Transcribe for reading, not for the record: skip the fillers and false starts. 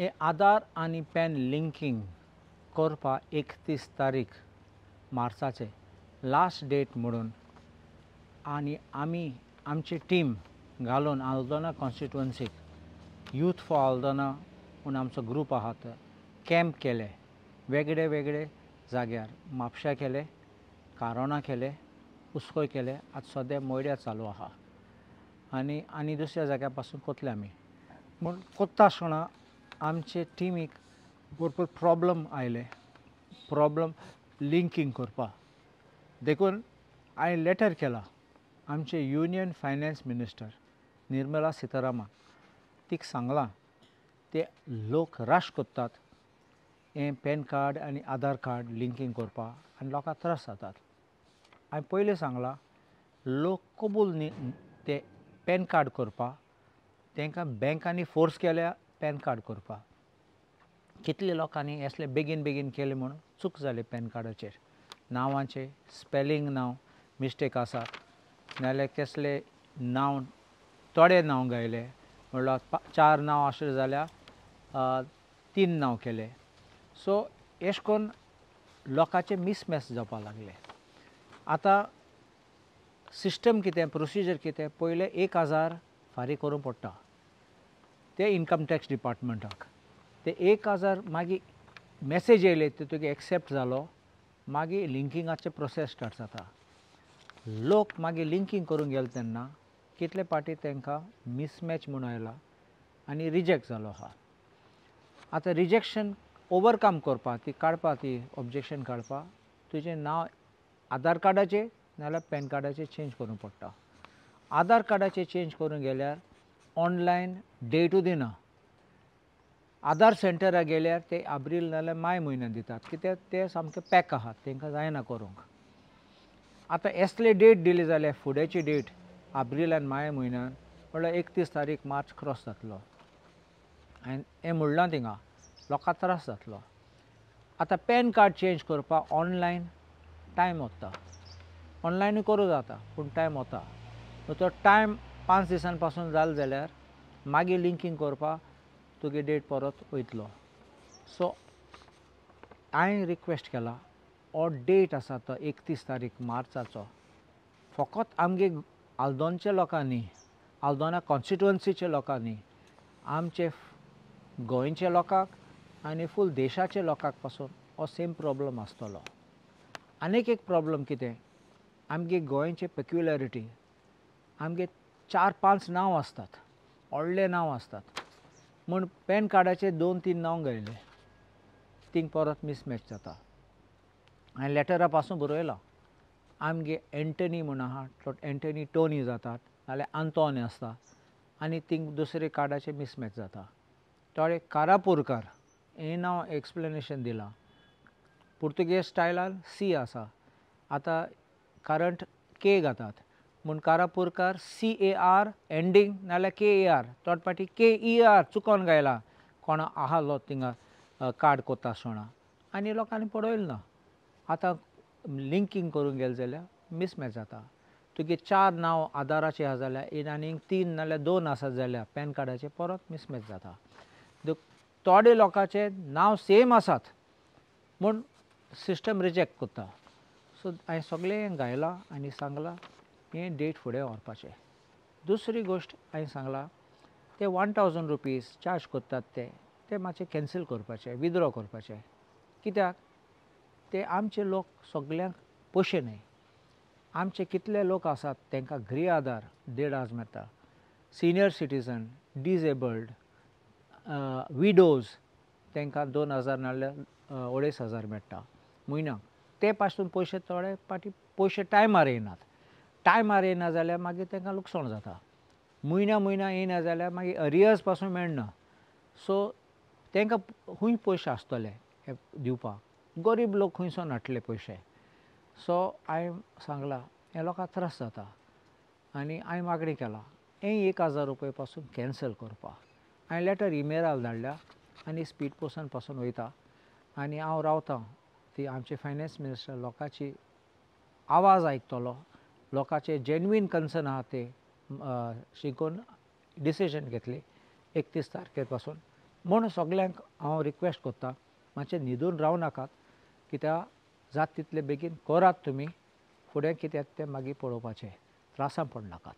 हे आधार आनी pan linking करपाक 31 तारीख मार्चाचे लास्ट डेट म्हणून आनी आमी आमची टीम घालून आल्दोना कॉन्स्टिट्युएन्सीक यूथ फॉर आल्दोना म्हूण आमचो ग्रूप आहा तो कॅम्प केले वेगळे वेगळे जाग्यार, म्हापशा केले, कारोना केले, उसकोय केले, आतां सद्या मोयड्या चालू आहा आनी आनी दुसऱ्या जाग्यार पासून कोतले आमी. म्हूण कोत्ता आसतना आमचे टिमीक भरपूर प्रॉब्लम आयले, प्रॉब्लम लिंकींग करपाक. देखून हांवें लेटर केला आमचे union finance minister Nirmala Sitharaman तिका सांगलां ते लोक राश कोत्तात हें पॅन कार्ड आनी आधार कार्ड लिंकींग करपाक आनी लोकांक त्रास जातात. हांवें पयलीं सांगलां लोक कबूल न्ही ते पॅन कार्ड करपाक, तांकां बँकांनी फोर्स केल्या पॅन कार्ड करपाक. कितले लोकांनी असले बेगीन बेगीन केले म्हूण चूक जाली पॅन कार्डाचेर, नांवांचे स्पेलिंग नांव मिस्टेक आसा, नाजाल्यार कसले नांव थोडे नांव गायले, म्हणल्यार 4 नांव आसले जाल्यार 3 नांव केले. सो अशें करून लोकांचे मिसमॅच जावपाक लागले. आतां सिस्टम कितें, प्रोसिजर कितें, पयलें 1000 फारीक करूंक पडटा ते इनकम टॅक्स डिपार्टमेंटाक. ते 1000 मागीर मॅसेज येयले ते तुगे एक्सेप्ट जालो, मागीर लिंकिंगाचें प्रोसेस स्टार्ट जाता. लोक मागीर लिंकींग करूंक गेले तेन्ना कितले पाटी तांकां मिसमॅच म्हूण आयला आनी रिजेक्ट जालो आहा. आतां रिजेक्शन ओवरकम करपाक, ती काडपाक, ती ऑब्जेक्शन काडपाक तुजें नांव आधार कार्डाचेर नाजाल्यार पॅन कार्डाचेर चेंज करूंक पडटा. आधार कार्डाचेर चेंज करूंक गेल्यार ऑनलायन डेटूय दिना. आधार सेंटराक गेल्यार ते आब्रील नाजाल्यार माय म्हयन्यान दितात, कित्याक ते सामके पॅक आहात, तांकां जायना करूंक. आतां असले डेट दिली जाल्यार फुड्याची डेट आब्रील आनी माय म्हयन्यान म्हणल्यार 31 तारीख मार्च क्रॉस जातलो. आनी हें म्हणलां थिंगा लोकांक त्रास जातलो. आतां पॅन कार्ड चेंज करपाक ऑनलायन टायम वता, ऑनलायनूय करूं जाता पूण टायम वता. तो टायम 5 दिसां पासून जालो जाल्यार मागीर लिंकींग करपाक तुगे डेट परत वयतलो. सो हांवें रिक्वेस्ट केला हो डेट आसा तो 31 तारीख मार्चाचो फकत आमगे आल्दोनच्या लोकांनी, आल्दोना कॉन्स्टिट्युएन्सीच्या लोकांनी, आमचे गोंयच्या लोकांक आनी फूल देशाच्या लोकांक पासून हो सेम प्रॉब्लम आसतलो. आनीक एक प्रॉब्लम कितें, आमगे गोंयचे पेक्युलरिटी, आमगे 4-5 नांव आसतात, व्हडले नांव आसतात, म्हूण पॅन कार्डाचेर 2-3 नांव गायले थिंग परत मिसमॅच जाता. हांवें लेटरा पासून बरयलां आमगे एंटनी म्हूण आहा तो एंटनी टोनी जातात नाजाल्यार आंतोनी आसता आनी थिंग दुसरे कार्डाचेर मिसमॅच जाता. थोडे कारापूरकार हें नांव एक्सप्लेनेशन दिलां, पुर्तुगेज स्टायलान सी आसा, आतां करंट के घातात म्हूण कारापूरकार CAR ending नाजाल्यार KAR, थोडे पाटी KER चुकोन गायला कोण आहालो थिंगा कार्ड कोत्ता आसतना आनी लोकांनी पळयलें ना. आतां लिंकींग करूंक गेलें जाल्यार मिसमॅच जाता. तुगे 4 नांव आधाराचे आसा जाल्यार आनीक 3 नाजाल्यार 2 आसा जाल्यार पॅन कार्डाचे परत मिसमॅच जाता. थोडे लोकांचे नांव सेम आसात म्हूण सिस्टम रिजेक्ट करता. सो हांवें सगळें गायलां आनी सांगलां हें डेट फुडें व्हरपाचें. दुसरी गोश्ट हांवें सांगलां ते 1000 रुपीज चार्ज करतात ते मातशे कॅन्सल करपाचे, विथड्रॉ करपाचे, कित्याक ते आमचे लोक सगल्यांक पयशे न्हय. आमचे कितले लोक आसात तांकां गृह आधार 1500 मेळटा, सिनियर सिटीजन, डिजेबल्ड, विडोज तांकां 2000 नाजाल्यार 2500 मेळटा म्हयन्याक. ते पासून पयशे थोडे पाटी पयशे टायमार येयनात, टायमार येयना जाल्यार मागीर तांकां लुकसाण जाता. म्हयन्या म्हयन्या येयना जाल्यार मागीर अरियर्स पासून मेळना. सो तांकां खूंय पयशे आसतले दिवपाक, गरीब लोक खंयसून हाडटले पयशे. सो हांवें सांगलां हें लोकांक त्रास जाता आनी हांवें मागणी केला हें 1000 रुपया पासून कॅन्सल करपाक. हांवें लेटर इमेलार धाडल्या आनी स्पीड पोस्टान पासून वयता आनी हांव रावतां ती आमचे फायनान्स मिनिस्टर लोकांची आवाज आयकतलो, लोकांचे जेन्युइन कन्सर्न आहा ते शिकून डिसिजन घेतली 31 तारखे पासून म्हूण सगल्यांक हांव रिक्वेस्ट करता, मातशें न्हिदून रावं नाकात, कित्याक जात तितले बेगीन करात तुमी, फुडें कितें तें मागीर पळोवपाचें, त्रासां पडनाकात.